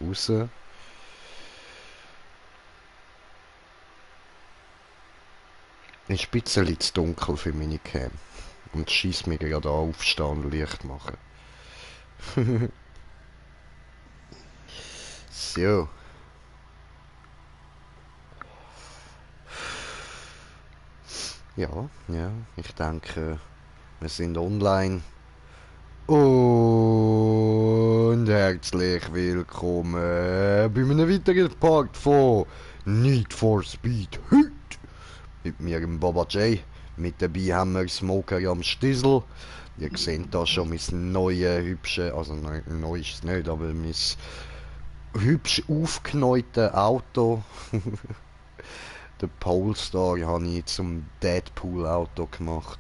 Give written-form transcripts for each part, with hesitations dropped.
raus. Ist ein bisschen zu dunkel für meine Cam. Und es scheisst mir gerade an, aufstehen und Licht machen. So. Ja, ich denke, wir sind online. Und herzlich willkommen bei einem weiteren Part von Need for Speed heute. Mit mir, dem Baba J. Mit dabei haben wir Smoker am Stissel. Ihr seht da schon mein neues, hübsches, also neu ist es nicht, aber mein hübsch aufgeneuete Auto. Den Polestar habe ich zum Deadpool-Auto gemacht.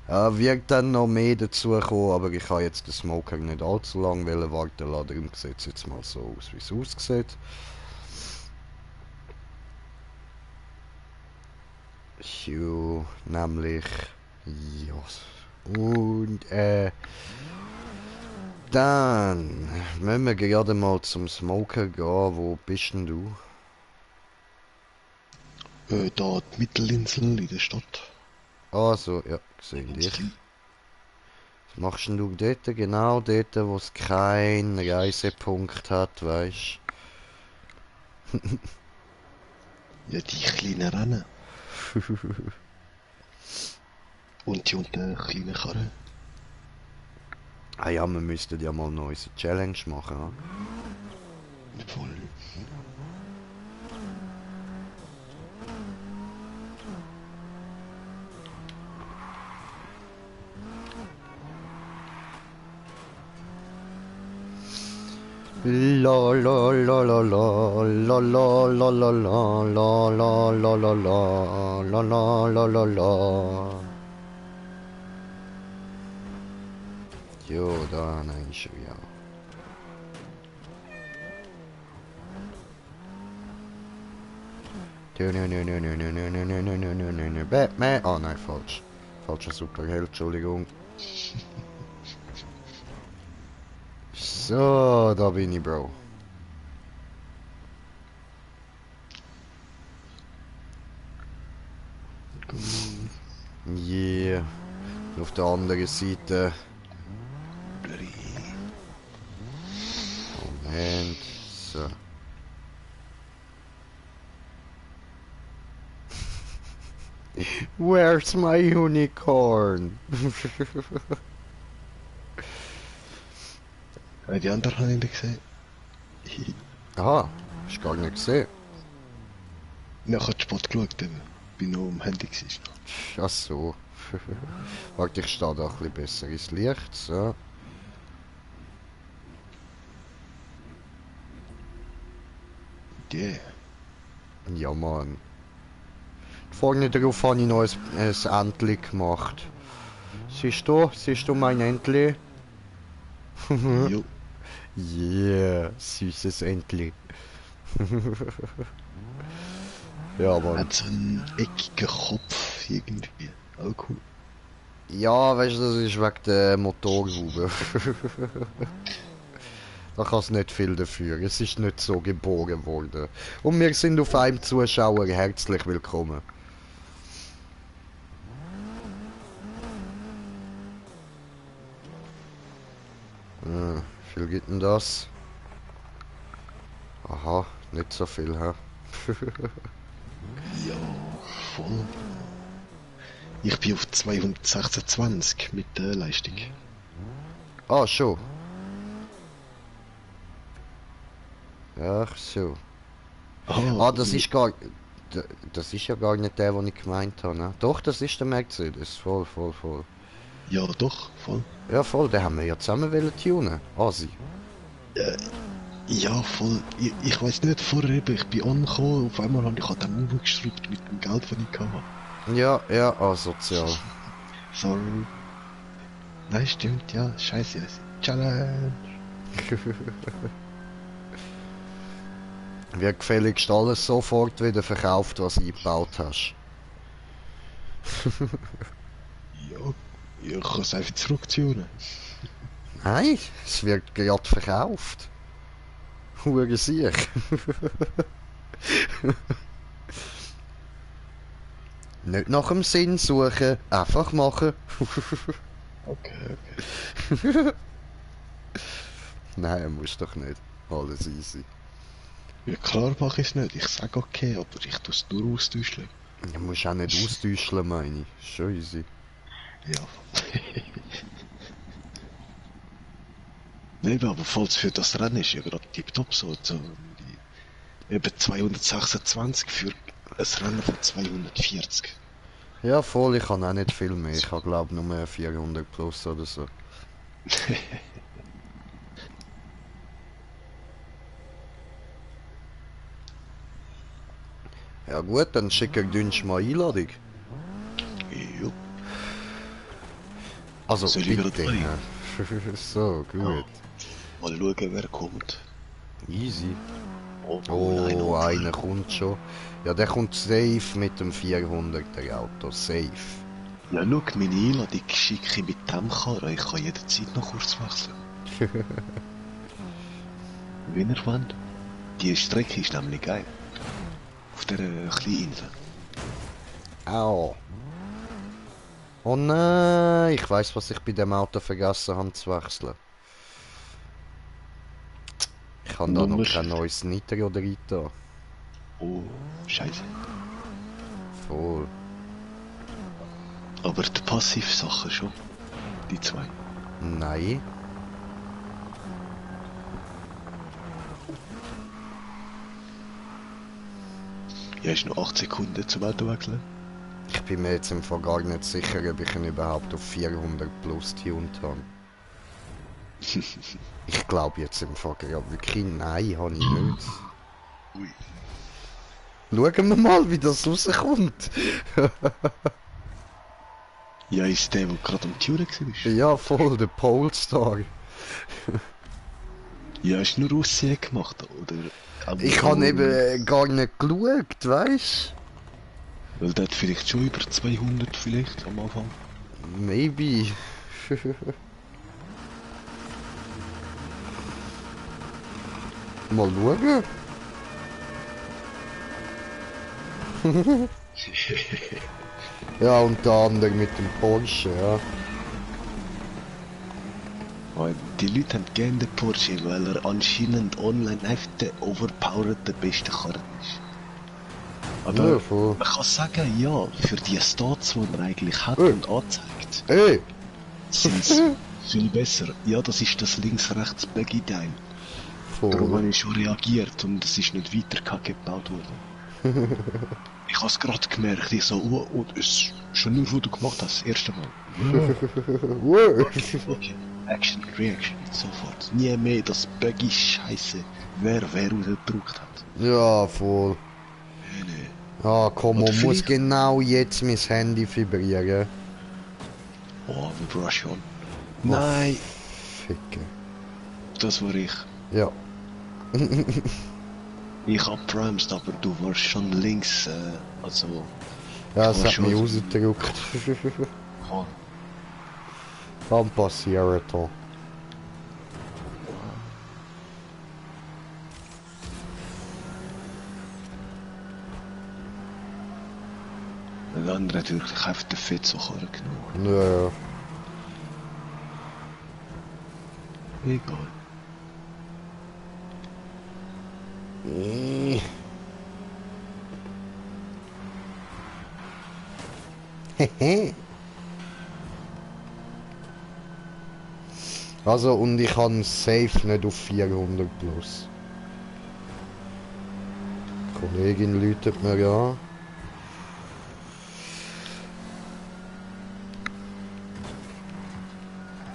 Wird dann noch mehr dazu kommen, aber ich habe jetzt den Smoker nicht allzu lange warten lassen. Darum sieht es jetzt mal so aus, wie es aussieht. So, nämlich... Ja. Und, dann müssen wir gerade mal zum Smoker gehen. Wo bist denn du? Da die Mittelinsel in der Stadt. Ah, so, ja, sehe ich. Was machst denn du dort? Genau dort, wo es keinen Reisepunkt hat, weißt du? Ja, die kleinen Rennen. Und die unten kleinen Karren. Ah ja, wir müssten ja mal noch unsere Challenge machen. Ja? Voll. La la la la la la la la la la la la la la la la la la la. Jo, da nein schon ja. Batman. Oh nein, falsch. Falscher Superheld, Entschuldigung. So, da bin ich, Bro. Yeah. Auf der anderen Seite. Moment. So. Where's my unicorn? Die anderen habe ich nicht gesehen. Aha, hast du gar nicht gesehen. Ja, ich habe Sport geschaut, eben. Bin noch am Handy gewesen. Ach so. Warte, ich stehe da ein bisschen besser ins Licht. So. Yeah. Ja, Mann. Vorne drauf habe ich noch ein Entli gemacht. Siehst du mein Entli? Jo. Yeah, süßes Entli. Ja, Mann. Hat so einen eckigen Kopf irgendwie. Auch cool. Ja, weißt du, das ist wegen der Motorhaube. Da kann es nicht viel dafür. Es ist nicht so geboren worden. Und wir sind auf einem Zuschauer herzlich willkommen. Wie viel gibt denn das? Aha, nicht so viel, hä? Ja, voll. Ich bin auf 226 mit der Leistung. Ah, schon. Ach so. Ah, das ist gar... Das ist ja gar nicht der, den ich gemeint habe, ne? Doch, das ist der Mercedes. Voll. Ja, doch, voll. Ja, voll, den haben wir ja zusammen wollen tunen. Asi. Ja, voll. Ich weiß nicht, vorher eben, ich bin angekommen, auf einmal habe ich halt den umgeschraubt mit dem Geld, das ich hatte. Ja, asozial. Sorry. Nein, stimmt, ja, scheiße. Challenge. Wird gefälligst alles sofort wieder verkauft, was du eingebaut hast. Ja, ich kann es einfach zurückziehen. Nein, es wird gerade verkauft. Hure Sieg. Nicht nach dem Sinn suchen, einfach machen. Okay. Nein, muss doch nicht. Alles easy. Ja, klar mache ich es nicht. Ich sage okay, aber ich tue es nur austauschen. Du musst auch nicht austäuschen, meine ich. Ist schon easy. Ja. Nein, aber falls für das Rennen ist ja gerade tipptopp so. Eben 226 für ein Rennen von 240. Ja, voll, ich habe auch nicht viel mehr. Ich habe glaube nur 400 plus oder so. Ja gut, dann schicke ich dir mal Einladung. Jo. Also Soll ich bitte. gerade rein? Ja. So, gut. Mal schauen, wer kommt. Easy. Oh, nein, Oh, einer kommt schon. Ja, der kommt safe mit dem 400er Auto. Safe. Ja, schau, meine Einladung schicke ich mit dem Karren. Ich kann jederzeit noch kurz wechseln. Wenn ihr wollt. Die Strecke ist nämlich geil. Auf dieser kleinen Insel. Au. Oh nein, ich weiß, was ich bei dem Auto vergessen habe zu wechseln. Ich habe da noch Nummer. kein neues Nitro rein da. Oh, scheiße. Voll. Aber die Passivsachen schon. Die zwei. Nein. Ja, ist noch 8 Sekunden zum Auto wechseln. Ich bin mir jetzt im Fall gar nicht sicher, ob ich ihn überhaupt auf 400 plus tuned habe. Ich glaube jetzt im Fall gerade wirklich nein, habe ich nicht. Ui. Schauen wir mal, wie das rauskommt. Ja, ist der gerade am Tunen war. Ja, voll, der Polestar. Ja, ist nur Aussehen gemacht, oder? Ich habe eben gar nicht geschaut, weißt Weil der hat vielleicht schon über 200 vielleicht am Anfang. du? Maybe. Mal schauen. Ja, unter anderem mit dem Porsche, ja. Weil die Leute haben gerne den Porsche, weil er anscheinend online einfach der overpowered der beste Karren ist. Aber Ja, voll. man kann sagen, ja, für die Stats, die er eigentlich hat Hey. und anzeigt, Ey! sind sie viel besser. Ja, das ist das links-rechts-Baggy-Teil. Darum Voll. habe ich schon reagiert und es ist nicht weiter gebaut worden. Ich habe es gerade gemerkt, ich so, oh, es ist schon nur, wo du gemacht hast, das erste Mal. Wow. Okay. Action, Reaction, sofort. Nie mehr das Baggy Scheiße, wer rausgedruckt hat. Ja, voll. Nee. Ah, komm, Oder man muss vielleicht- genau jetzt mein Handy vibrieren. Oh, Vibration. Nein, Ficke. das war ich. Ja. Ich hab bremst, aber du warst schon links, also... Ja, Ich es war hat mich schon- rausgedrückt. Oh, Kann passieren, da. der andere hat wirklich einfach den Fettsachen genommen. Ja, ja. Egal. Hehe. Also, und ich kann safe nicht auf 400 plus. Die Kollegin läutet mir an.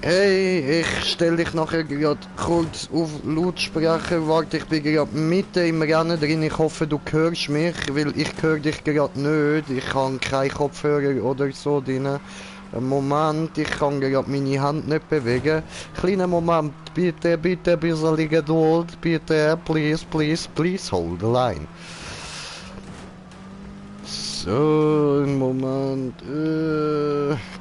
Hey, ich stell dich nachher gerade kurz auf Lautsprecher. Warte, ich bin gerade mitten im Rennen drin. Ich hoffe, du hörst mich, weil ich höre dich gerade nicht. Ich habe keinen Kopfhörer oder so drin. Einen Moment, ich kann gerade meine Hand nicht bewegen. Kleiner Moment, bitte, bitte ein bisschen Geduld. Bitte, please, please, please hold the line. So, einen Moment.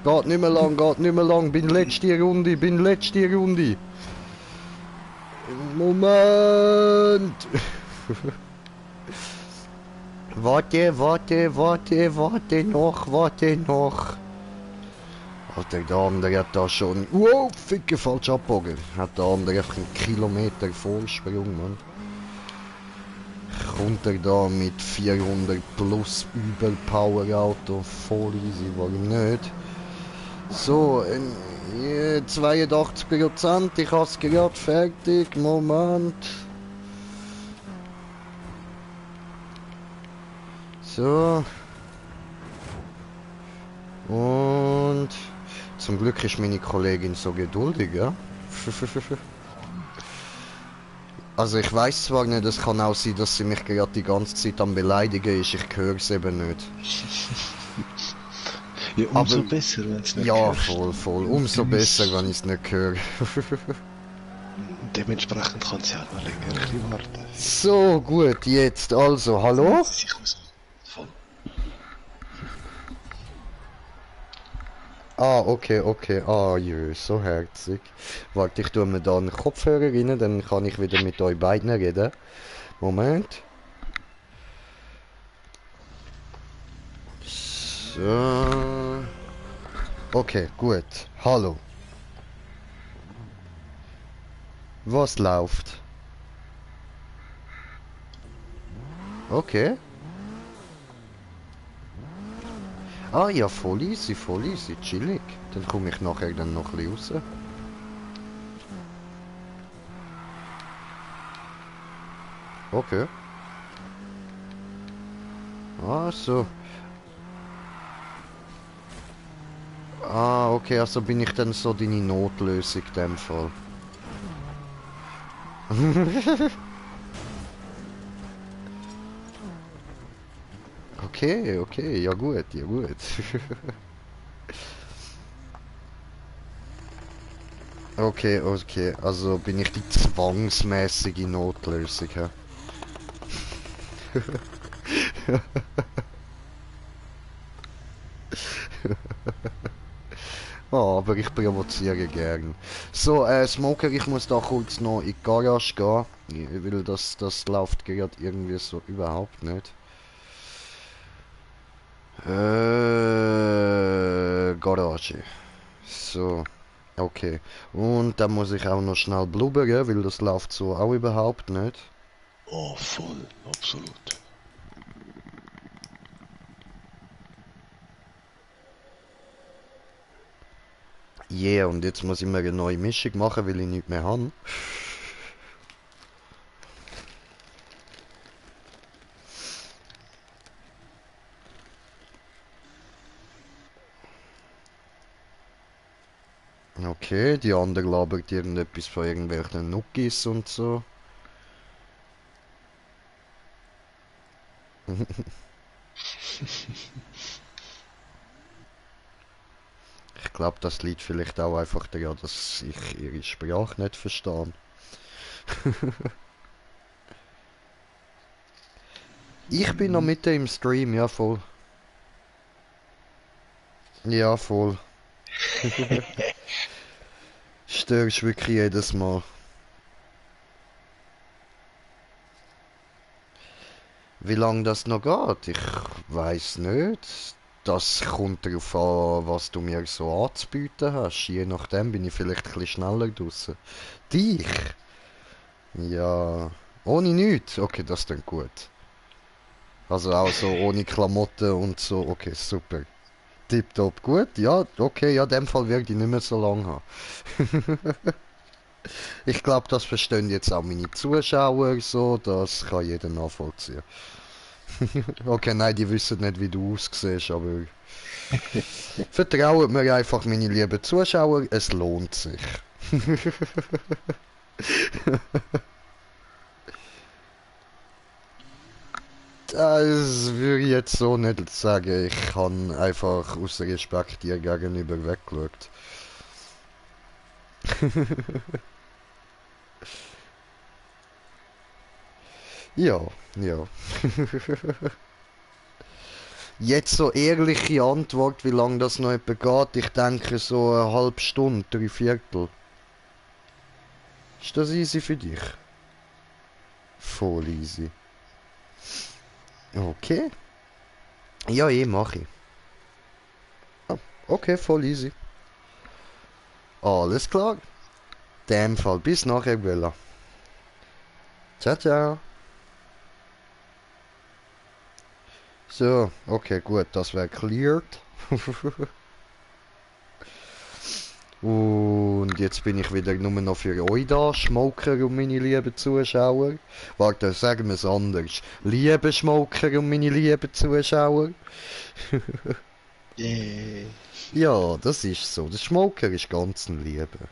Geht nicht mehr lang, geht nicht mehr lang. Bin letzte Runde, bin letzte Runde. Moment! Warte noch. Alter, der andere hat da schon... Wow, ficke, falsch abbogen. Hat der andere einfach einen Kilometer Vorsprung, Mann. Kommt er da mit 400 plus Überpower Auto, voll easy, warum nicht? So, 82%, ich hab's gerade fertig, Moment. So. Und zum Glück ist meine Kollegin so geduldig, ja? Also ich weiß zwar nicht, es kann auch sein, dass sie mich gerade die ganze Zeit am Beleidigen ist, ich höre es eben nicht. Ja, umso Aber- besser, wenn es nicht Ja, hörst. voll. Umso besser, wenn ich es nicht höre. Dementsprechend kann sie auch noch länger ein bisschen warten. So, gut, jetzt also, hallo? Sie sich aus. Voll. Ah, okay. Ah, jö, so herzig. Warte, ich tue mir da einen Kopfhörer rein, dann kann ich wieder mit euch beiden reden. Moment. So. Okay, gut. Hallo. Was läuft? Okay. Ah ja, voll easy, chillig. Dann komme ich nachher dann noch ein bisschen raus. Okay. Ah, so. Ah, okay, also bin ich dann so deine Notlösung in dem Fall. Okay, ja gut. Okay, also bin ich die zwangsmäßige Notlösung, hä? Ah, aber ich provoziere gern. So, Smoker, ich muss da kurz noch in die Garage gehen, weil das läuft gerade irgendwie so überhaupt nicht. Garage. So, okay. Und dann muss ich auch noch schnell blubbern, weil das läuft so auch überhaupt nicht. Oh, voll. Absolut. Yeah, und jetzt muss ich mir eine neue Mischung machen, weil ich nichts mehr habe. Okay, die andere labert irgendetwas von irgendwelchen Nuggis und so. Ich glaube, das liegt vielleicht auch einfach daran, dass ich ihre Sprache nicht verstehe. Ich bin noch mitten im Stream, ja voll. Ja, voll. Störst wirklich jedes Mal. Wie lange das noch geht? Ich weiß nicht. Das kommt darauf an, was du mir so anzubieten hast. Je nachdem bin ich vielleicht ein bisschen schneller draussen. Dich? Ja. Ohne nichts? Okay, das klingt gut. Also auch so ohne Klamotten und so. Okay, super. Tipptopp, gut. Ja, okay, ja, in dem Fall werde ich nicht mehr so lange haben. Ich glaube, das verstehen jetzt auch meine Zuschauer so. Das kann jeder nachvollziehen. Okay, nein, die wissen nicht, wie du aussiehst, aber... Vertraut mir einfach, meine lieben Zuschauer, es lohnt sich. Das würde ich jetzt so nicht sagen. Ich habe einfach aus Respekt dir gegenüber weggeschaut. Ja. Jetzt so ehrliche Antwort, wie lange das noch etwa geht. Ich denke so eine halbe Stunde, 3/4. Ist das easy für dich? voll easy. Okay. Ja, mach ich. Ah, okay, voll easy. Alles klar. In dem Fall bis nachher, Bella. Ciao, ciao. So, okay, gut, das wäre cleared. Und jetzt bin ich wieder nur noch für euch da, Schmoker und meine lieben Zuschauer. Warte, sagen wir es anders. Liebe Schmoker und meine lieben Zuschauer. Yeah. Ja, das ist so. Der Schmoker ist ganz ein Lieber.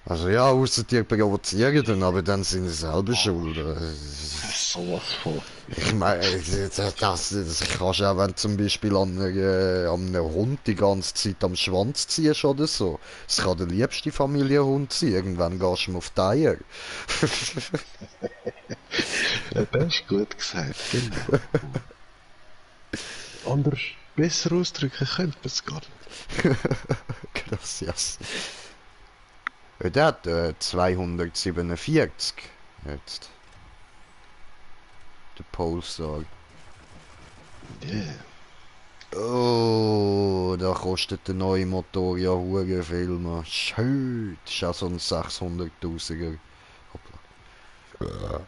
Also ja, ausser die provozieren dann, aber dann sind sie selber schuld. Sowas von. Ich meine, das kannst du auch, wenn du zum Beispiel an einem Hund die ganze Zeit am Schwanz ziehst oder so. Das kann der liebste Familienhund sein. Irgendwann gehst du ihm auf die Eier. Ja, das ist gut gesagt, genau. Anders besser ausdrücken könnte man es gar nicht. Gracias. Der hat 247 jetzt. Der Polestar. Yeah. Oh, da kostet der neue Motor ja hure viel, man. Schön. Das ist auch so ein 600.000er. Hoppla.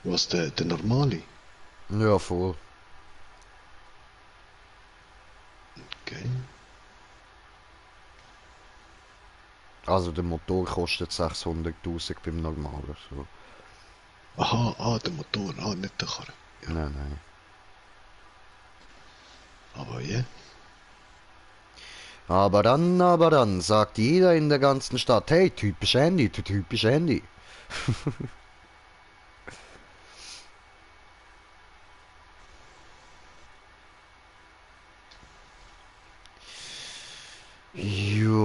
Was, der normale? Ja, voll. Okay. Also der Motor kostet 600.000 beim normalen. So. Aha, der Motor, nicht der Karre. Ja. Nein. Aber ja. Aber dann sagt jeder in der ganzen Stadt, hey, typisch Andy, du typisch Andy. Ja.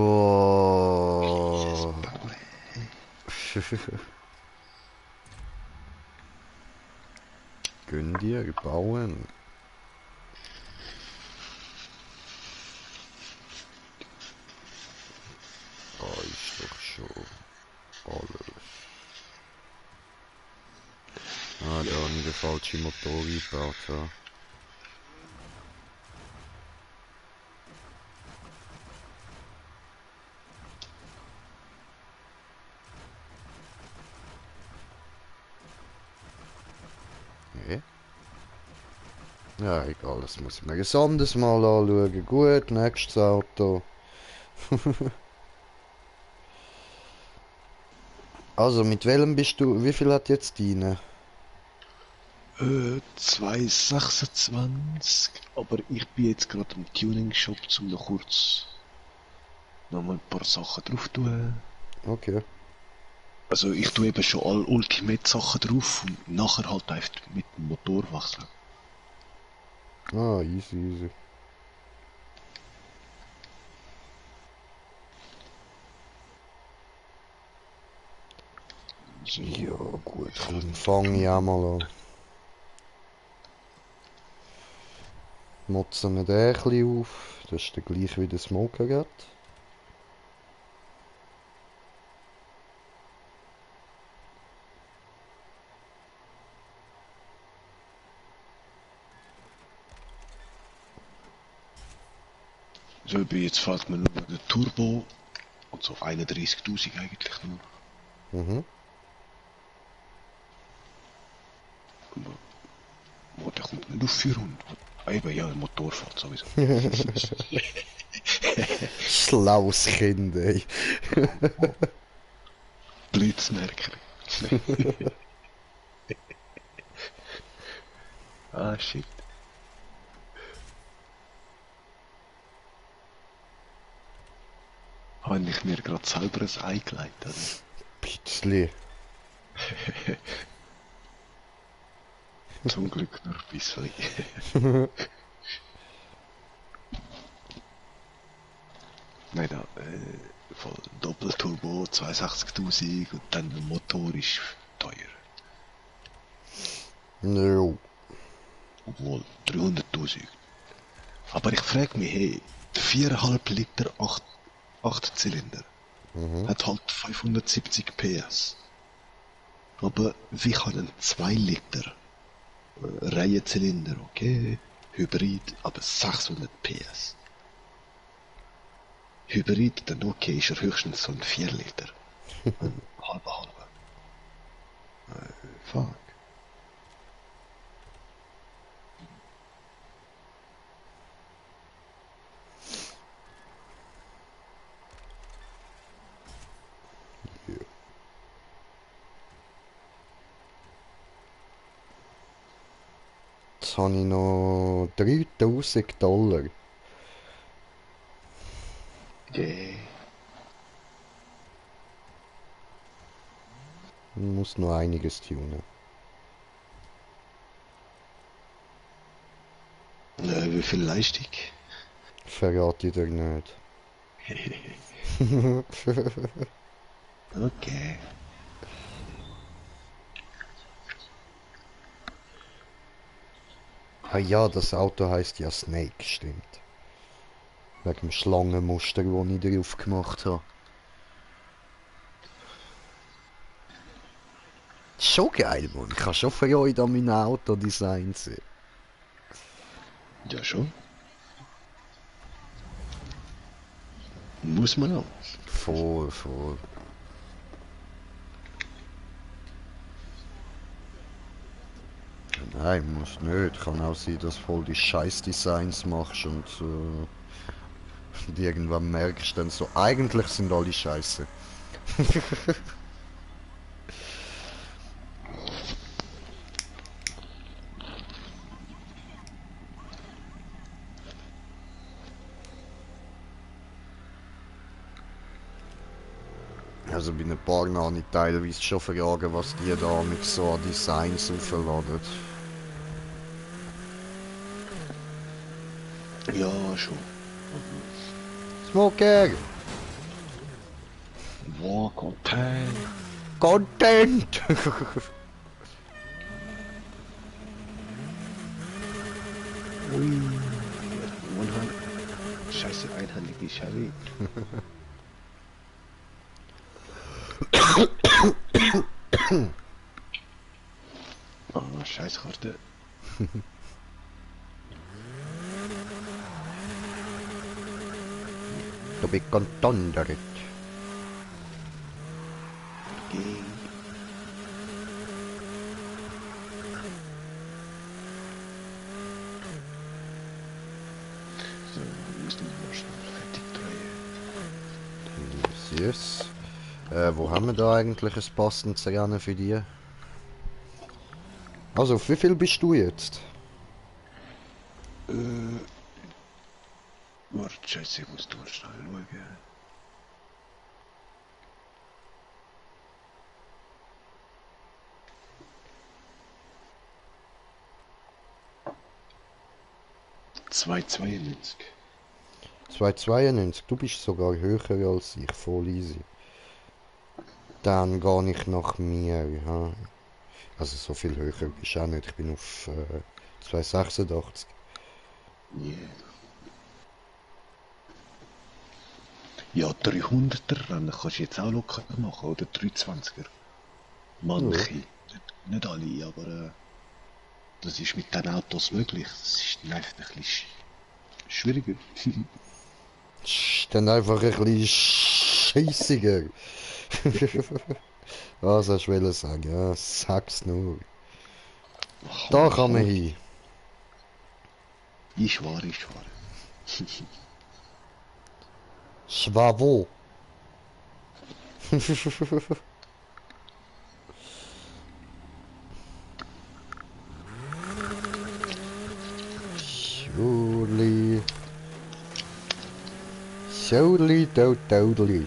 Gönn dir bauen. Da ist doch schon alles. Ah, da habe ich den falschen Motor eingebaut. So. Okay. Ja, egal, das muss ich mir ein anderes Mal anschauen. Gut, nächstes Auto. Also, mit welchem bist du? Wie viel hat jetzt deine? 226, aber ich bin jetzt gerade im Tuning-Shop, um noch kurz nochmal ein paar Sachen drauf zu tun. Okay. Also ich tue eben schon alle Ultimate-Sachen drauf und nachher halt einfach mit dem Motor wechseln. Ah, easy. So. Ja, gut, dann fange ich auch mal an. Motzen wir den ein bisschen auf. Das ist der gleich wie der Smoker hat. So, jetzt fällt mir nur der Turbo und so auf 31.000 eigentlich nur. Mhm. Aber der kommt nicht auf 400. Eben, ja, der Motor fährt sowieso. Schlaues Kind, ey. Blitzmerker. Ah, shit. Habe ich mir gerade selber ein Ei gelegt, oder? Pitzli. Zum Glück nur ein bisschen. Nein, da, voll Doppelturbo, 62.000 und dann der Motor ist teuer. No. Obwohl, 300.000. Aber ich frage mich, hey, der 4,5 Liter 8 Zylinder. Mhm. Hat halt 570 PS. Aber wie kann ein 2 Liter Reihenzylinder, okay, Hybrid, aber 600 PS. Hybrid, dann okay, ist er höchstens so ein 4 Liter. Ein halber. Fuck. Jetzt habe ich noch 3000 Dollar. Yeah. Ich muss noch einiges tunen. Wie viel Leistung? Verrate ich dir nicht. Okay. Ah ja, das Auto heißt ja Snake, stimmt. Wegen dem Schlangenmuster, das ich drauf gemacht habe. Schon geil, Mann. Ich kann schon Freude an meinem Autodesign sehen. Ja, schon. Muss man auch. Voll. Nein, muss nicht. Kann auch sein, dass du voll die Scheiß-Designs machst und irgendwann merkst dann so, eigentlich sind alle scheiße. Also bei ein paar habe ich teilweise schon fragen, was die da mit so an Designs aufladen. Ja, schon. Smoker! Walk on time. Content! Ui. 100. Scheiße, einhandige Scheibe. Oh, Scheißkarte. Du bist contondert. Okay. So, wir müssen mal schnell fertig drehen. Yes. Wo haben wir da eigentlich ein passendes Rennen für die? Also, auf wie viel bist du jetzt? Warte, Scheiße, ich muss da schnell schauen. Zwei 92. 292, du bist sogar höher als ich, voll easy. Dann gehe ich nach mir, ja. Also so viel höher bist du auch nicht, ich bin auf 286. Yeah. Ja, 300er Rennen kannst du jetzt auch locker machen, oder 320er. Manche. Nicht alle, aber das ist mit den Autos möglich. Das ist dann einfach ein bisschen schwieriger. Ist dann einfach ein bisschen scheissiger. Was hast du wollen sagen? Ja, sag's nur. Da kann man hin. Ich war. Schwavo. Surely. Surely, totally.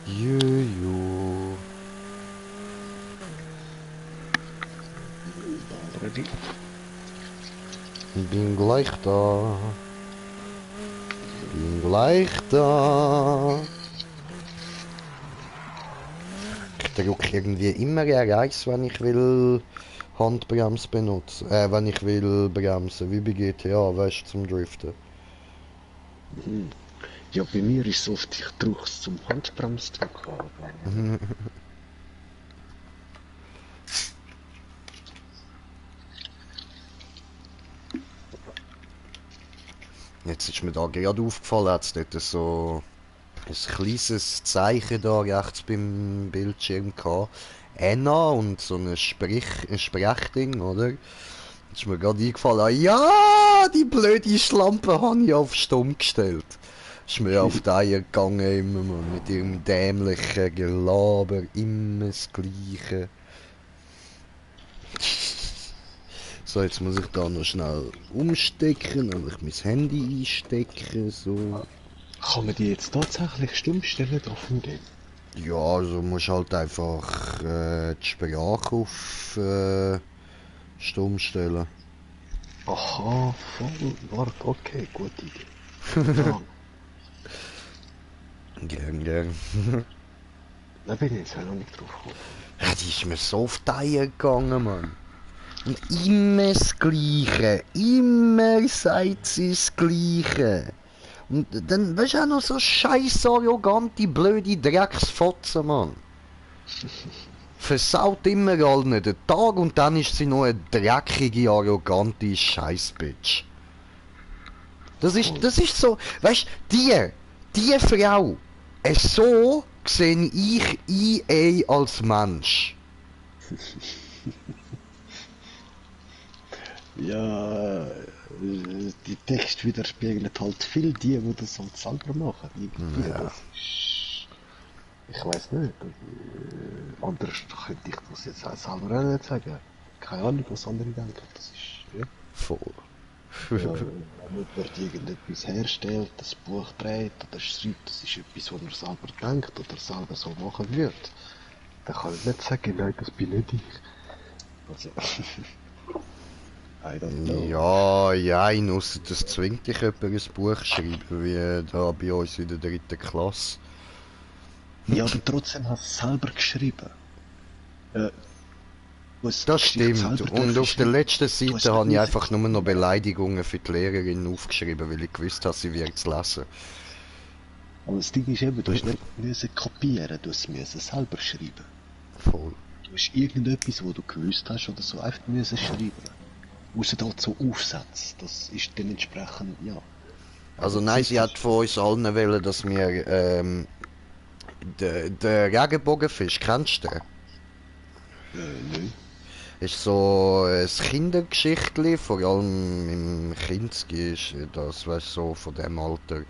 Juju. Ready? Bin gleich da. Bin gleich da. drücke irgendwie immer R1, wenn ich will Handbremse benutzen. Wenn ich will bremsen, wie bei GTA, weißt du, zum Driften. Mhm. Ja, bei mir ist es oft, ich drücke es zum Handbremsdrücken, aber Jetzt ist mir da gerade aufgefallen, hat es dort so ein kleines Zeichen da rechts beim Bildschirm gehabt. Enna und so ein Sprechding, oder? Ist mir gerade eingefallen, ah, ja, die blöde Schlampe habe ich auf Stumm gestellt. Ist mir auf die Eier gegangen immer, Mann, mit ihrem dämlichen Gelaber, immer das Gleiche. So, jetzt muss ich da noch schnell umstecken, dann ich mein Handy einstecken, so. kann man die jetzt tatsächlich stumm stellen auf dem Game? Ja, also musst halt einfach die Sprache auf stumm stellen. Aha, voll. Warte, okay, gute Idee. Ja, Gern, gern. da bin ich jetzt noch nicht drauf gekommen. Ja, die ist mir so auf die Eier gegangen, Mann. Und immer das Gleiche. Immer sagt sie das Gleiche. Und dann, weißt du, auch noch so scheiß arrogante, blöde Drecksfotzen, Mann. Versaut immer allen den Tag und dann ist sie noch eine dreckige, arrogante Scheißbitch. Das ist so, weißt du, die Frau, so sehe ich EA als Mensch. Ja, die Text widerspiegelt halt viel die das halt selber machen. Irgendwie, Ja. das ist, ich weiß nicht. Anders könnte ich das jetzt auch selber auch nicht sagen. Keine Ahnung, was andere denken. Das ist, ja. Voll. Ja, wenn jemand irgendetwas herstellt, das Buch dreht oder schreibt, das ist etwas, was er selber denkt oder selber so machen würde. Dann kann ich nicht sagen, nein, das bin nicht ich. Also, I don't know. Ja, ja, ausser das zwingt dich jemand ein Buch schreiben, wie da bei uns in der 3. Klasse. Ja, aber trotzdem hast du es selber geschrieben. Was Das die Geschichte stimmt. selber Und auf der schreiben. letzten Du hast Seite habe ich nicht einfach nur noch Beleidigungen für die Lehrerin aufgeschrieben, weil ich gewusst habe, sie wird es lesen. Aber das Ding ist eben, du hast nicht müssen kopieren, du hast müssen selber schreiben. Voll. Du hast irgendetwas, wo du gewusst hast oder so, einfach müssen schreiben. Außer dort so Aufsätze. Das ist dementsprechend, ja. Also nein, sie hat von uns allen wollen, dass wir den Regenbogenfisch, kennst du den? Nö. Ist so ein Kindergeschichtli, vor allem im Kinski ist das, weißt so von dem Alter.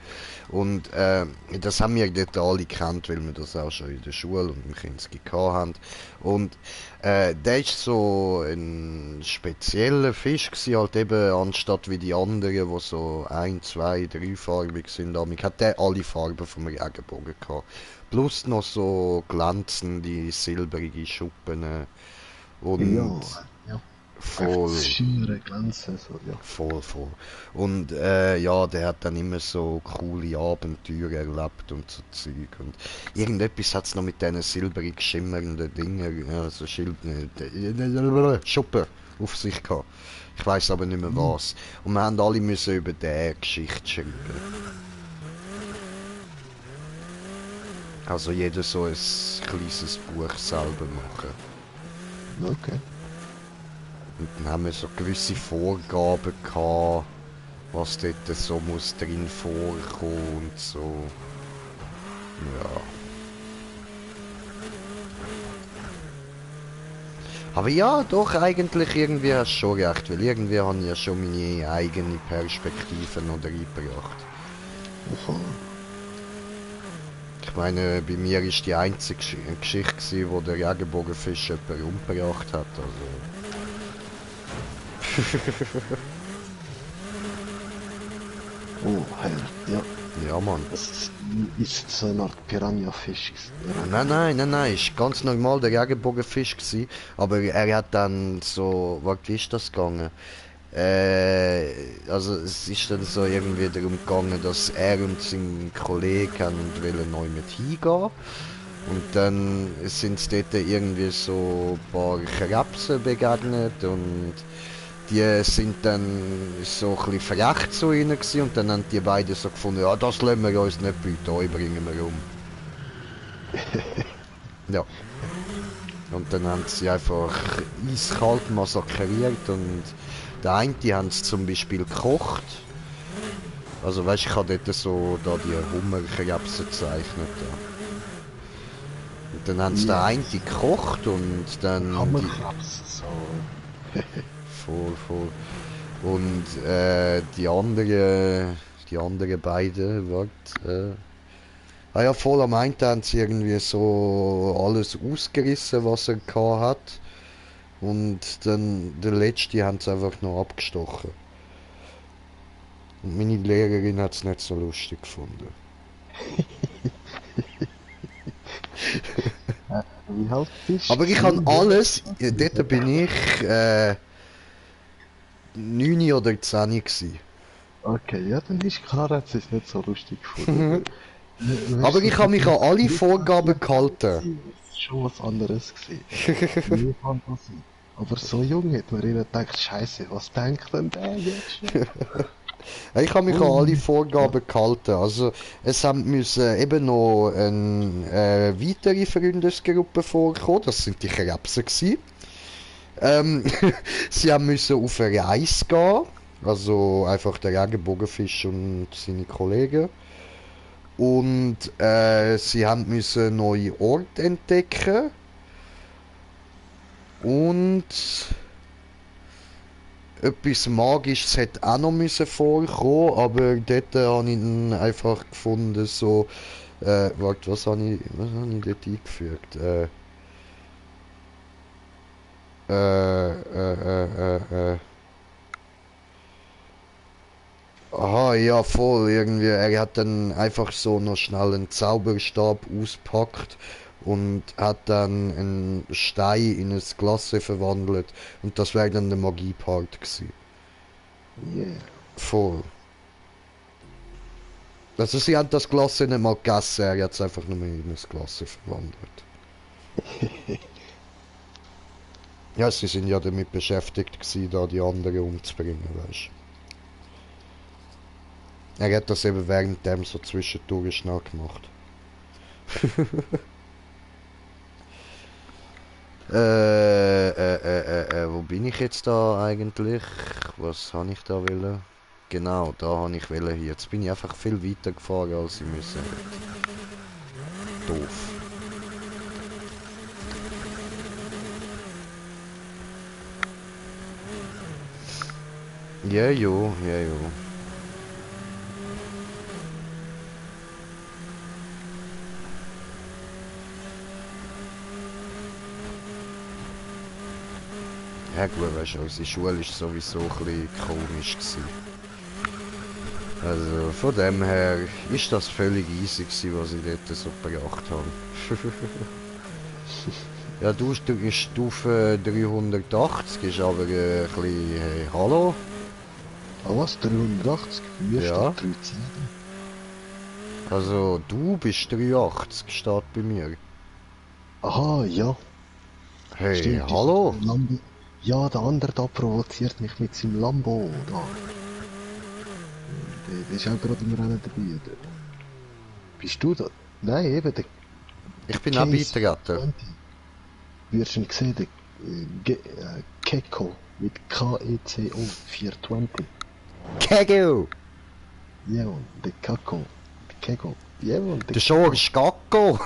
Und das haben wir dort alle gekannt, weil wir das auch schon in der Schule und im Kinski hatten. Und der ist so ein spezieller Fisch gewesen, halt eben anstatt wie die anderen, die so 1, 2, 3-farbig sind. Damit hat der alle Farben vom Regenbogen gehabt. Plus noch so glänzende, silbrige Schuppen. Und Ja, ja. voll, Einfach Schimmern, Glänzen, so, ja. voll. Und ja, der hat dann immer so coole Abenteuer erlebt und so Zeug. Und irgendetwas hat es noch mit diesen silbrig schimmernden Dingen, also Schuppen auf sich gehabt. Ich weiß aber nicht mehr was. Und wir haben alle müssen über diese Geschichte schreiben. Also jeder so ein kleines Buch selber machen. Okay. Und dann haben wir so gewisse Vorgaben gehabt, was dort so muss drin vorkommen und so. Ja. Aber ja, doch, eigentlich irgendwie hast du schon recht, weil irgendwie habe ich ja schon meine eigene Perspektive noch reingebracht. Voll. Ich meine, bei mir ist die einzige Geschichte gewesen, wo der Regenbogenfisch jemanden umgebracht hat, also... Oh, Herr, ja. Ja, Mann. Das ist so eine Art Piranha-Fisch. Nein, ist ganz normal der Regenbogenfisch gewesen, aber er hat dann so, wie ist das gegangen? Also es ist dann so irgendwie darum gegangen, dass er und sein Kollege wollen neu mit hingehen Und dann sind dort irgendwie so ein paar Krebsen begegnet und die sind dann so ein bisschen frech zu ihnen gewesen, und dann haben die beiden so gefunden, ja, das lassen wir uns nicht bieten, euch bringen wir um. Ja. Und dann haben sie einfach eiskalt massakriert und der eine, die haben es zum Beispiel gekocht. Also weißt du, ich habe dort so da die Hummerkrebse gezeichnet. Da. Und dann haben sie den Ja, einen gekocht und dann die... Hammerkrebs, so. Voll. Und die anderen beiden, warte, ah ja, voll am einen haben sie irgendwie so alles ausgerissen, was er gehabt hat. Und dann der letzte haben sie einfach noch abgestochen. Und meine Lehrerin hat es nicht so lustig gefunden. Wie alt bist Aber ich habe du? alles, dort bin ich 9 oder 10 gewesen. Okay, ja, dann ist klar, hat sie es nicht so lustig gefunden. Aber ich habe mich an alle Vorgaben gehalten. Das ist schon was anderes gewesen. Mehr Fantasie. Aber so jung hat man ihnen gedacht, Scheiße, was denkt denn der jetzt schon? Ich habe mich an alle Vorgaben gehalten. Also es haben müssen eben noch eine weitere Freundesgruppe vorkommen. Das sind die Krebse gewesen. Sie haben müssen auf eine Reise gehen. Also einfach der Regenbogenfisch und seine Kollegen. Und sie haben müssen neue Orte entdecken. Und etwas Magisches hätte auch noch müssen vorkommen, aber dort habe ich dann einfach gefunden, so, warte, was habe ich dort eingefügt? Äh. Aha, ja, voll, irgendwie. Er hat dann einfach so noch schnell einen Zauberstab auspackt und hat dann einen Stein in ein Glas verwandelt. Und das wäre dann der Magie-Part gewesen. Yeah. Voll. Also sie haben das Glas nicht mal gegessen, er hat es einfach nur in ein Glas verwandelt. Ja, sie sind ja damit beschäftigt gewesen, da die anderen umzubringen, weißt du. Er hat das eben währenddem so zwischendurch schnell gemacht. Wo bin ich jetzt da eigentlich? Was habe ich da wollen? Genau, da habe ich wollen hier. Jetzt bin ich einfach viel weiter gefahren, als ich müssen. Doof. Ja, jo, ja, jo. Ja gut, weißt du, unsere Schule ist sowieso ein bisschen komisch gewesen. Also von dem her ist das völlig easy gewesen, was ich dort so gebracht habe. Ja, du bist Stufe 380, ist aber ein bisschen, hey, hallo? Ah, was? 380? Mir Ja, steht 13. also du bist 380, steht bei mir. Aha, ja. Hey, Stimmt, hallo? Lambo. Ja, der andere da provoziert mich mit seinem Lambo. Da. Der ist auch gerade im Rennen dabei. Oder? Bist du da? Nein, eben, der Ich bin auch Case beigetreten. 20. Wirst du ihn gesehen, der Keko mit K-E-C-O 420. Kegel! Ja, und der Kako. Der Keko. Ja, und der Der Schorsch Gacko!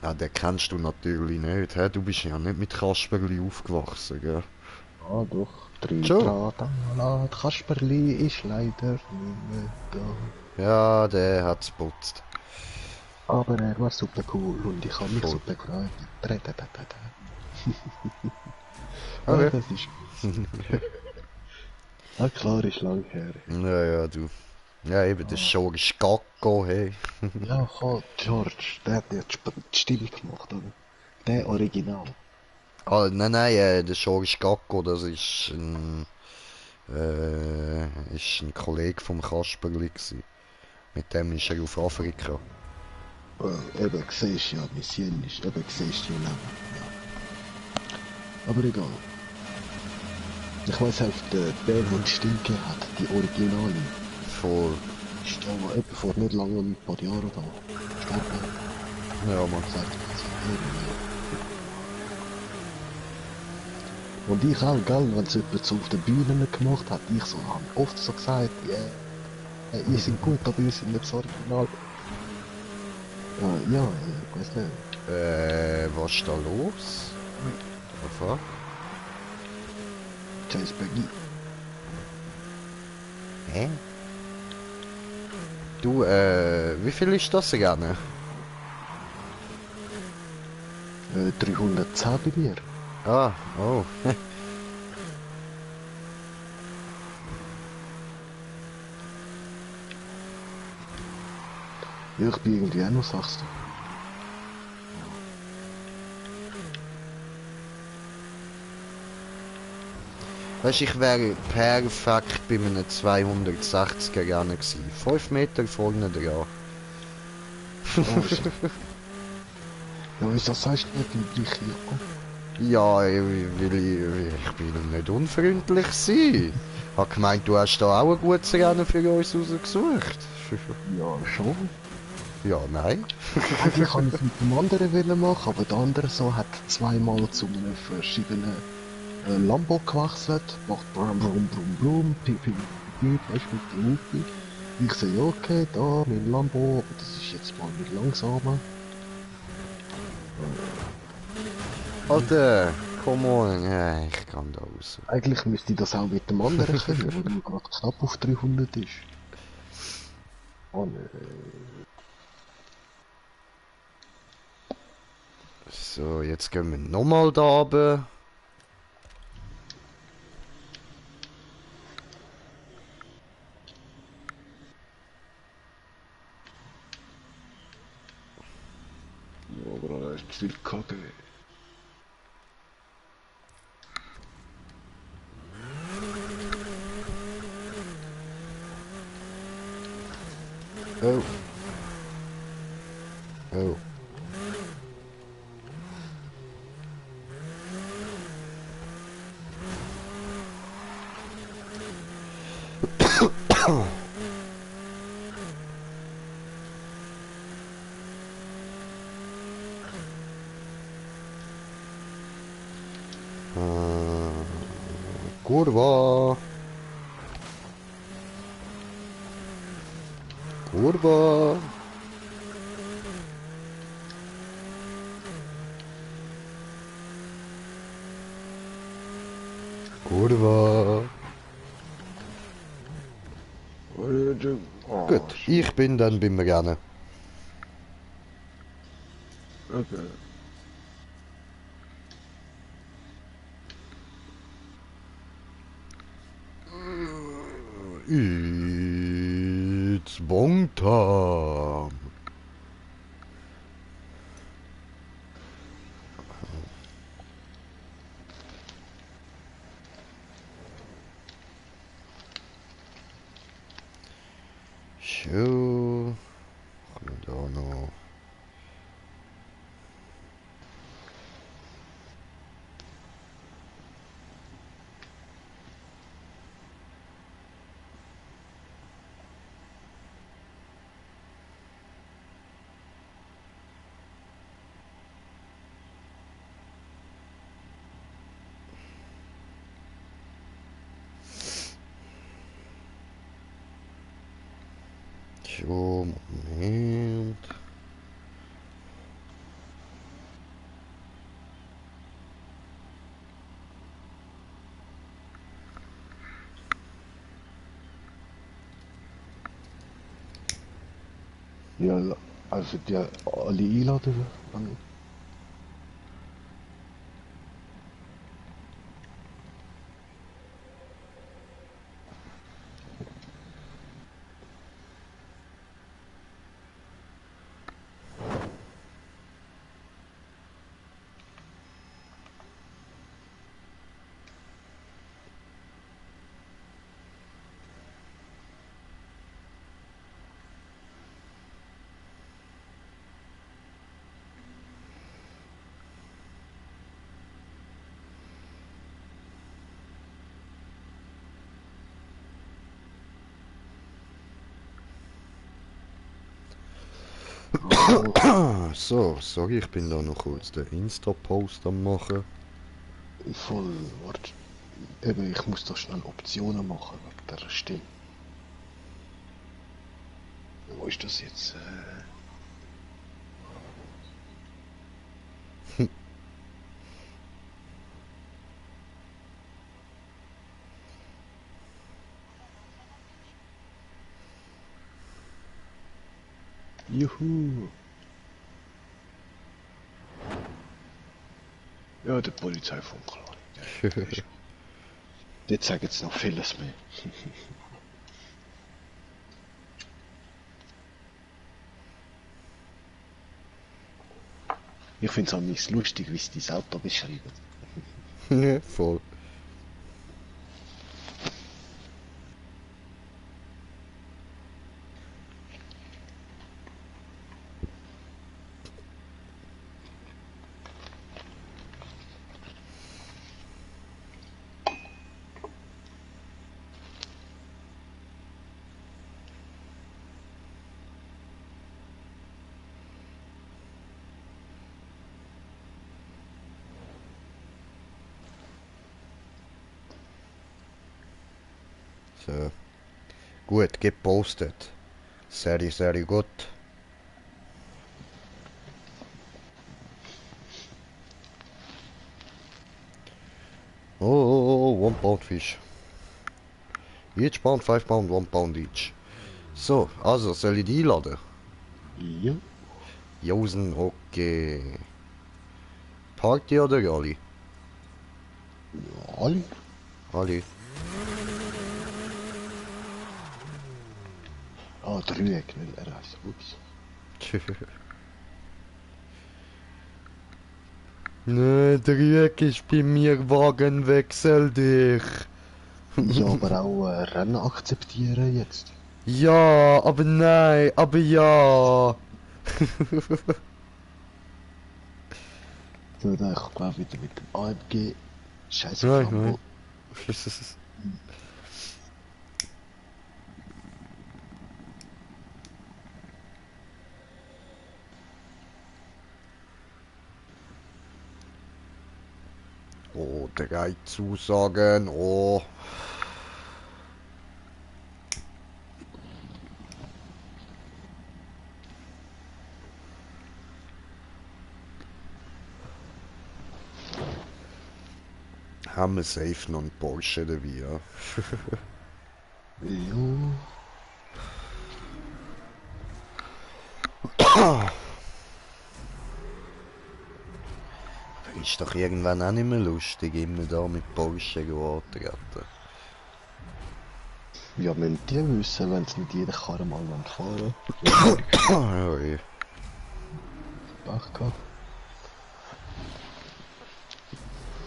Ja, den kennst du natürlich nicht, hä? Du bist ja nicht mit Kasperli aufgewachsen, gell? Ah, doch. Schon? Tratala, Kasperli ist leider nicht mehr da. Ja, der hat's putzt. Aber er war super cool und ich habe mich Voll. super gefreut. Ah, Okay. das ist... Ah, klar, ist lang her. Ja, du. Ja, eben, der Schorsch Gacko, hey. Ja, voll, George, der hat ja die Stimme gemacht, oder? Der Original. Ah, nein, der Schorsch Gacko, das ist ein Ist ein Kollege vom Kasperli gsi. Mit dem ist er auf Afrika. Eben, siehst du ja, Mission ist, eben, siehst du ja Leben. Ja. Aber egal. Ich weiss halt, der, der die Stimme gegeben hat, die Originale, Voll. ist da etwa vor nicht langem, ein paar Jahren da. Gestorben. Ja, man. Seit 10 Jahren. Und ich auch, gell, wenn es jemand so auf den Bühnen gemacht hat, ich so, habe oft so gesagt, ihr seid gut, aber ihr seid nicht das Original. Ja, ich weiß nicht. Was ist da los? Was? Chase Peggy. Hä? Du, wie viel ist das gerne? 310 bei mir. Ah, oh. Ja, ich bin irgendwie auch noch 6. Weißt du, ich wäre perfekt bei einem 260er gerne gewesen. 5 Meter vorne dran. Oh, ist das? Ja, wieso sagst du nicht im gleichen Jahr? Ja, ich bin nicht unfreundlich sein. Ich habe gemeint, du hast da auch ein gutes Rennen für uns rausgesucht. Ja, schon. Ja, nein. Eigentlich kann ich es mit dem anderen wollen machen, aber der andere so hat zweimal zu einem verschiedenen Lambo gewechselt, macht brum brum brum brum, ping ping ping, weißt du, mit der Lupe. Ich sehe, ja, okay, da, mein Lambo, aber das ist jetzt mal nicht langsamer. Alter, come on. Ja, ich kann da raus. Eigentlich müsste ich das auch mit dem anderen können, weil er gerade knapp auf 300 ist. Oh ne. So, jetzt gehen wir nochmal da runter. Ja, aber er ist viel kacke. Oh. Oh. Kurwa. Kurwa. Kurwa. Oh, Gut, ich bin dann beim Rennen. okay. It's Bong time. So, gaan we daar nog. Zo, moment. Ja, also die alle einladen. Dann So, sorry, ich bin da noch kurz den Insta-Post am machen. Voll, warte. Eben, ich muss da schnell Optionen machen wegen der Stimme. Wo ist das jetzt? Juhu! Ja, der Polizeifunk, klar. Jetzt sagen jetzt noch vieles mehr. Ich finde es auch nicht lustig, wie sie dein Auto beschreiben. Ja, voll. So. Gut, gepostet. Sehr, sehr gut. Oh, 1 pound fish. Each pound, 5 pound, 1 pound each. So, also, soll ich die einladen? Ja. Josen, okay. Party oder Rallye? Alle? Rallye. Ah, Dreieck, nicht RS. Ups. Ne, Dreieck ist bei mir Wagen, wechsel dich. Ja, aber auch Rennen akzeptieren jetzt. Ja, aber nein, aber ja. So, da ich glaube wieder mit dem AMG. Scheiße, Nein, Flambo. nein. Oh, 3 Zusagen, oh. Haben wir safe noch einen Porsche dabei, ja. Jo. Ist doch irgendwann auch nicht mehr lustig, immer da mit Porsche antreten. Ja, wenn die wissen, wenn es nicht jeder Karre mal fahren Ja, ja. Pech gehabt.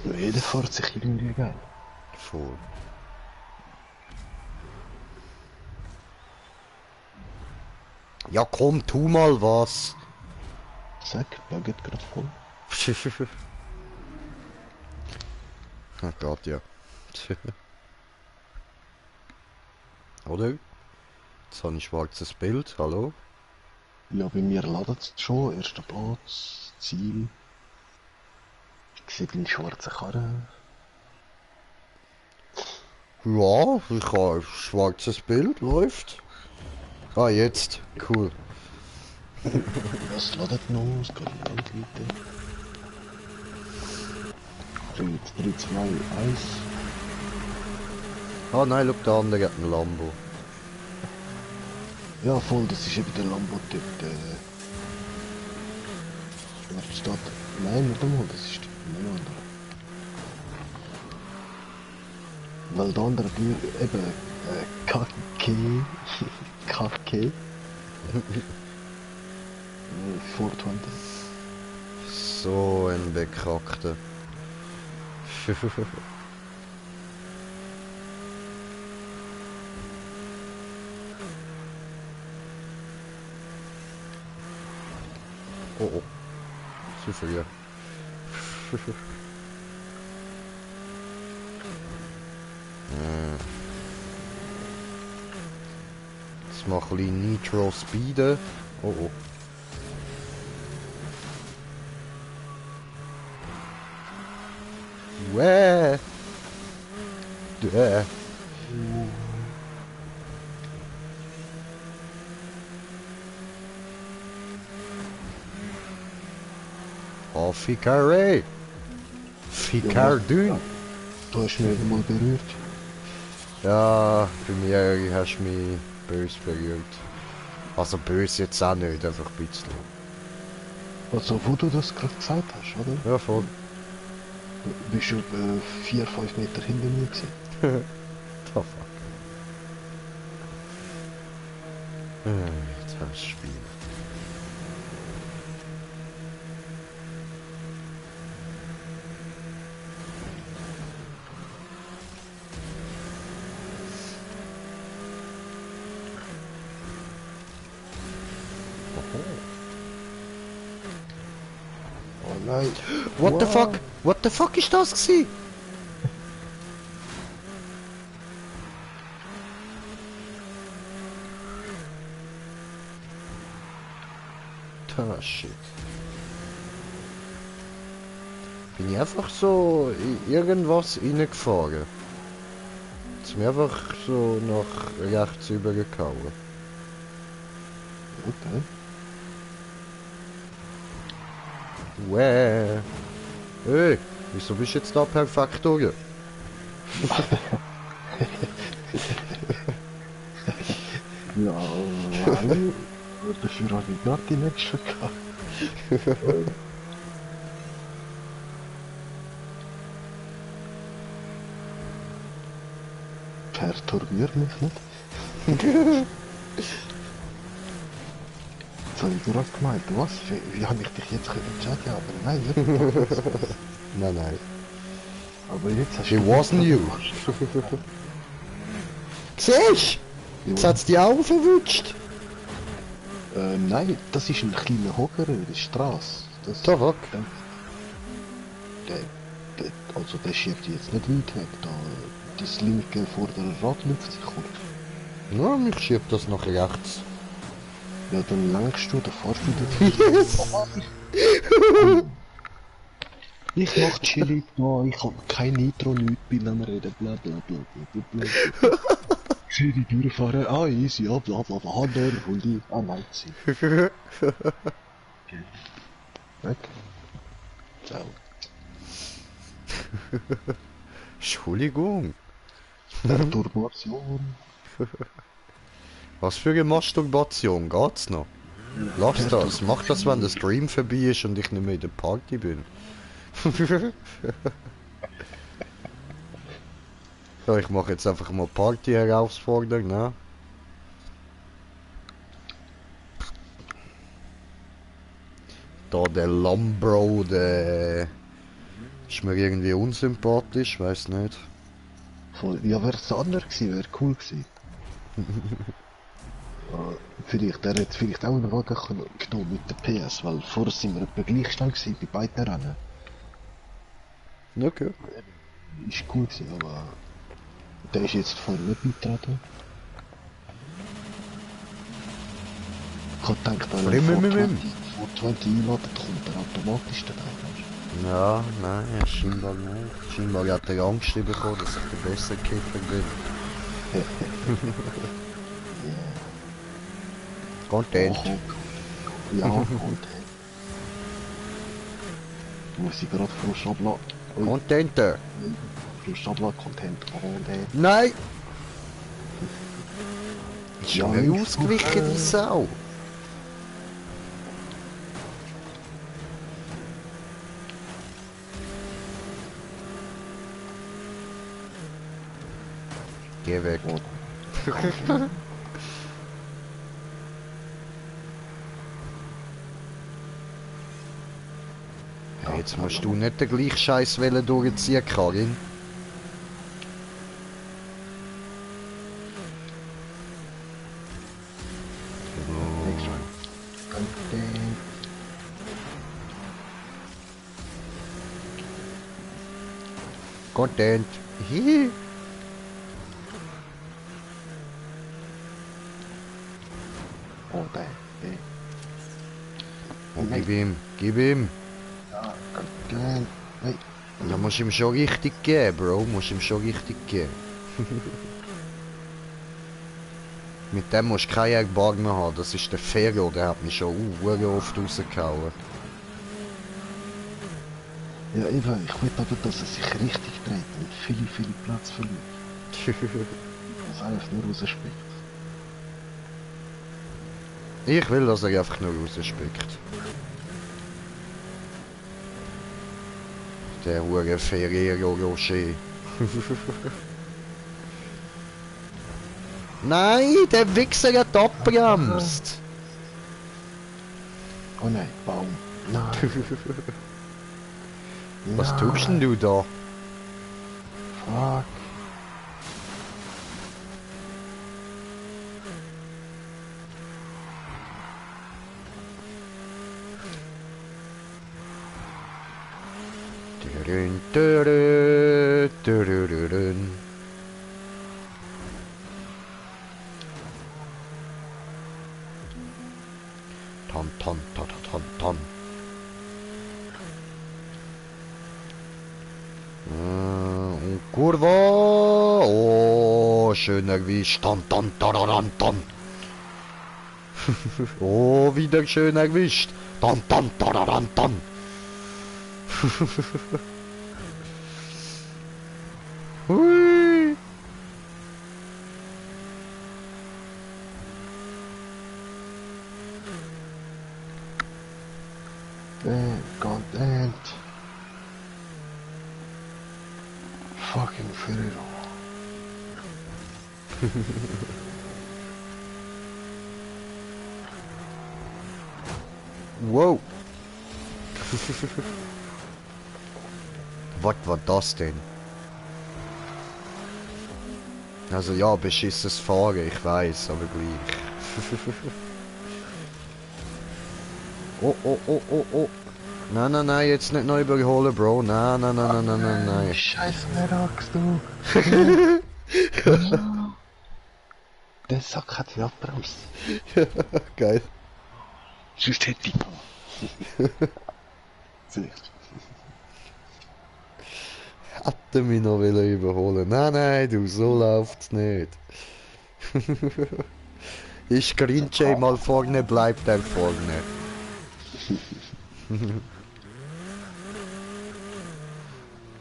Ja, jeder fährt sich irgendwie geil. Voll. Ja komm, tu mal was. Sag, wer geht gerade voll? Oh Gott, ja. Oder? Jetzt habe ich ein schwarzes Bild, hallo? Ja, bei mir ladet es schon. Erster Platz, Ziel. Ich sehe deine schwarze Karre. Ja, ich habe ein schwarzes Bild, läuft. Ah, jetzt, cool. Was ladet noch? Es geht nicht weiter. 3, 2, 1. Ah nein, schau, der andere hat einen Lambo. Ja, voll, das ist eben der Lambo-Typ. Was steht? Nein, nicht einmal, das ist ein anderer. Weil der andere eben KK. KK. 420. So ein Bekackter. Oh oh. Zu früh. Jetzt mal ein bisschen Nitro speeden. Oh oh. Wäh. Ficaré. Ficardün. Du hast mich mal berührt. Ja, bei mir hast du mich böse berührt. Also böse jetzt auch nicht, einfach ein bisschen. Also, wo du das gerade gesagt hast, oder? Ja, voll. Du bist du 4-5 Meter hinter mir gewesen. Oh, fuck. Jetzt hast du das Spiel. Oh nein. What the Wow. fuck? What the fuck ist das gewesen? Ah, shit. Bin ich einfach so in irgendwas reingefahren. Jetzt mir einfach so nach rechts übergehauen. Okay. Wäh. Hey, wieso bist du jetzt da perfekt durch? Ja, weil dafür habe ich gerade die nächste gehabt. Perturbier mich nicht. Jetzt habe ich gerade gemeint, was? Wie habe ich dich jetzt können checken? Aber nein, nicht. Nein, nein. Aber jetzt hast It wasn't you. Siehst du? Jetzt hat's die Augen verwutscht. Nein, das ist ein kleiner Hocker in der Straße. Das, Da fuck. Also der schiebt jetzt nicht weit weg, da das linke vordere Rad lüpft sich kurz. Ja, mich schiebt das nach rechts. Ja, dann lenkst du, dann fahrst du dort. Yes! Ich mach chillig da, ich hab kein Nitro, nichts, bin am Reden, bla bla bla bla bla bla. Sehe die durchfahren, ah easy, ja bla bla bla, Handel, hol die, ah nein, sie. Okay. Weg. Ciao. Entschuldigung. Perturbation. Was für eine Masturbation geht's noch? Lass das, mach das, wenn der Stream vorbei ist und ich nicht mehr in der Party bin. Ja, ich mache jetzt einfach mal Party-Herausforderung, ne? Da der Lambro, der ist mir irgendwie unsympathisch, weiß nicht. Voll, ja, wär's anders gewesen, wäre cool gewesen. Vielleicht, der hätte vielleicht auch einen Wagen genommen mit der PS, weil vorher sind wir etwa gleich schnell gewesen bei beiden Rennen. Okay. Ist cool gewesen, aber der ist jetzt vorher nicht beitreten. Ich hab gedacht, wenn er vor 20 einladen, kommt er automatisch da rein. Ja, nein, scheinbar nicht. Scheinbar hat er Angst bekommen, dass ich der bessere Kiffer bin. Content. Ja, Content. Muss ich gerade frisch abladen. Contenter. Frisch abladen, Content, Content. Nein! Ist Ja, mir ich ausgewichen, die Sau. Geh weg. Ja, jetzt musst du nicht den gleichen Scheiß durchziehen, Karin. Content. Hihi. Oh, der. Oh, gib ihm, gib ihm. Ja, Content. Hey. Ja, musst ihm schon richtig geben, Bro. Musst ihm schon richtig geben. Mit dem musst du keinen Airbag mehr haben. Das ist der Ferro, der hat mich schon oft rausgehauen. Ja, eben, ich will aber, dass er sich richtig dreht und viel Platz verliert. Das einfach nur rausspickt. Ich will, dass er einfach nur rausspickt. Der hure Ferrero Rocher. Nein, der Wichser hat abgebremst. Oh nein, Baum. Nein. Was tust denn du da? Fuck. Dürün, dürün, dürürürün. Ton, ton, ton, ton, ton. Und Kurva. Oh, schön erwischt. Ton, ton, ton, ton, ton. Oh, wieder schön erwischt. Ton, ton, ton, ton, ton. Hui. Content. Fucking Ferrero. Wow. Was war das denn? Also ja, beschissenes Fahren, ich weiß, aber gleich. Oh, oh, oh, oh, oh. Nein, nein, nein, jetzt nicht noch überholen, Bro. Nein, nein, nein, nein, nein, nein, nein. Scheiße, Merax, du. Der Sack hat ja abbremst. Geil. Sonst hätte ich Vielleicht. Hätte mich noch überholen. Nein, nein, du, so läuft's nicht. Ich grinche mal vorne, bleibt er vorne.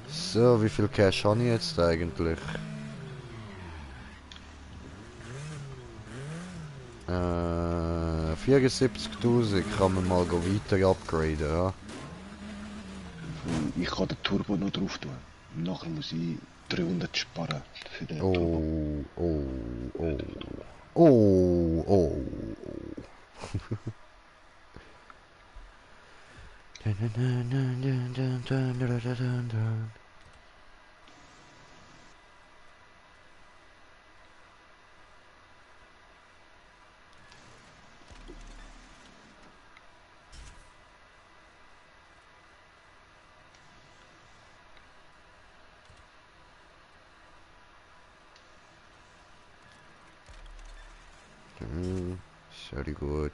So, wie viel Cash habe ich jetzt eigentlich? 74.000 kann man mal weiter upgraden, ja? Ich kann den Turbo noch drauf tun. Nachher muss ich 300 sparen für den Turbo. Oh, oh, oh. Oh, oh. Sehr gut.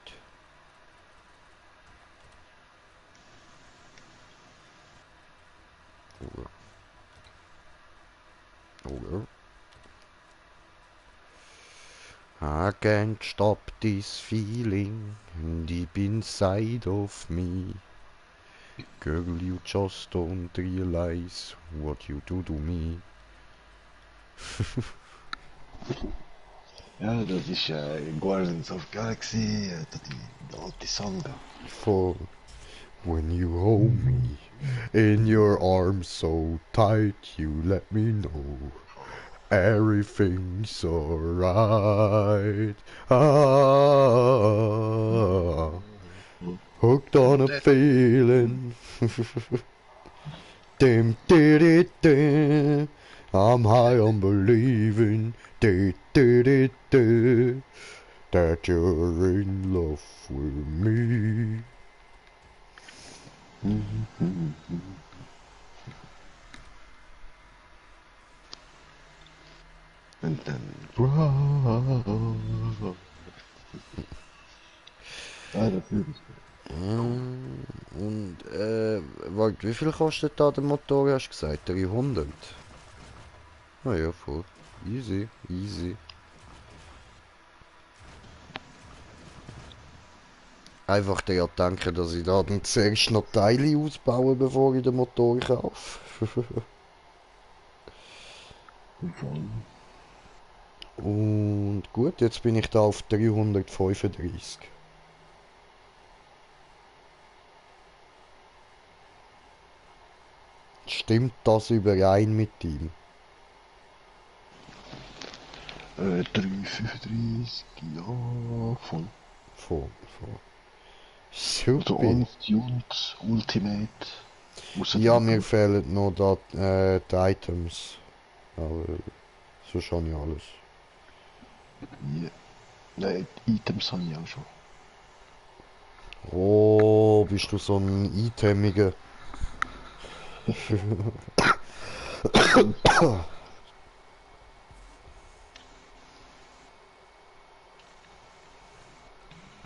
Oh. I can't stop this feeling deep inside of me. Girl, you just don't realize what you do to me. Ja, das ist Guardians of Galaxy, die alte Song. For when you hold me in your arms so tight, you let me know everything's alright. Ah, hooked on a feeling. Dim, did dim. I'm high on believing that you're in love with me. Und dann... Ah, das ist Und, warte, wie viel kostet da der Motor, hast du gesagt? 300? Na ja, voll. Easy, easy. Einfach daran denken, dass ich da dann zuerst noch Teile ausbaue, bevor ich den Motor kaufe. Voll. Und gut, jetzt bin ich da auf 335. Stimmt das überein mit ihm? 3,35, ja, voll. Voll, voll. Also Super. alles tuned, Ultimate. Ausser Ja, der mir Akku. fehlen noch da, die Items. Aber sonst habe ich alles. Ja. Nein, die Items habe ich auch schon. Oh, bist du so ein Itemiger?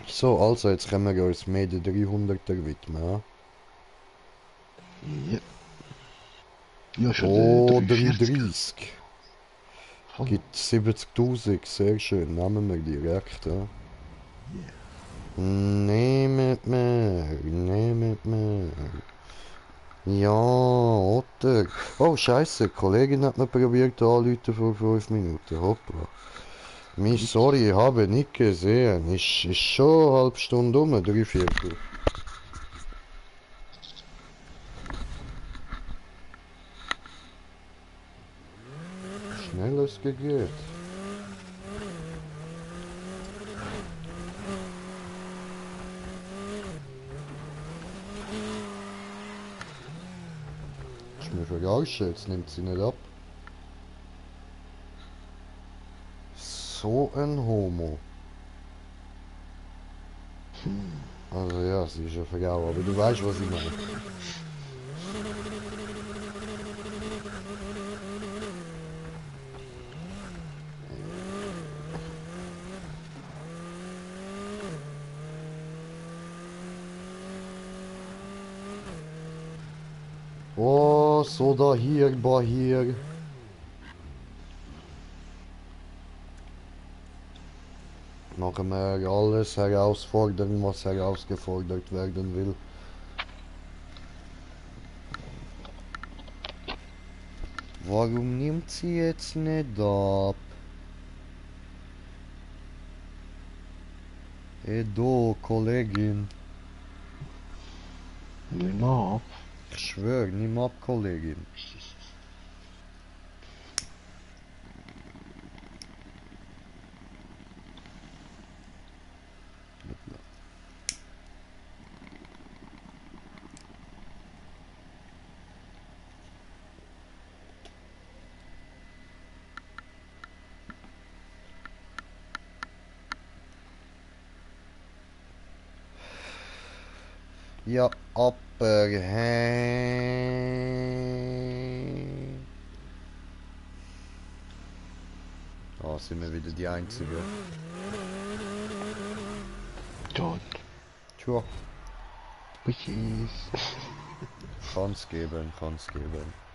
So, also jetzt können wir uns mehr den 300er widmen. Ja? Ja. Ja, schon der Oh, 340er. 330. Voll. Gibt 70.000, sehr schön. Nehmen wir direkt. Ja? Yeah. Nehmt mehr, nehmt mehr. Ja, Otter. Oh, scheiße, die Kollegin hat mir probiert anzurufen vor 5 Minuten. Hoppla. Ups. Sorry, habe nicht gesehen. Ist schon eine halbe Stunde um, 3/4. Schnell es geht. Ist mir verarschen, jetzt nimmt sie nicht ab. So ein Homo. Also ja, sie ist eine Frau, aber du weißt, was ich meine. Oh, so da hier, ba hier. Machen wir alles herausfordern, was herausgefordert werden will. Warum nimmt sie jetzt nicht ab? Edo, Kollegin. Nimm mal ab. Ich schwör, nimm ab, Kollegin. Ja, aber hey. Ah, sind wir wieder die Einzigen. Dort. Tja, Bitches. kann's geben, kann's geben.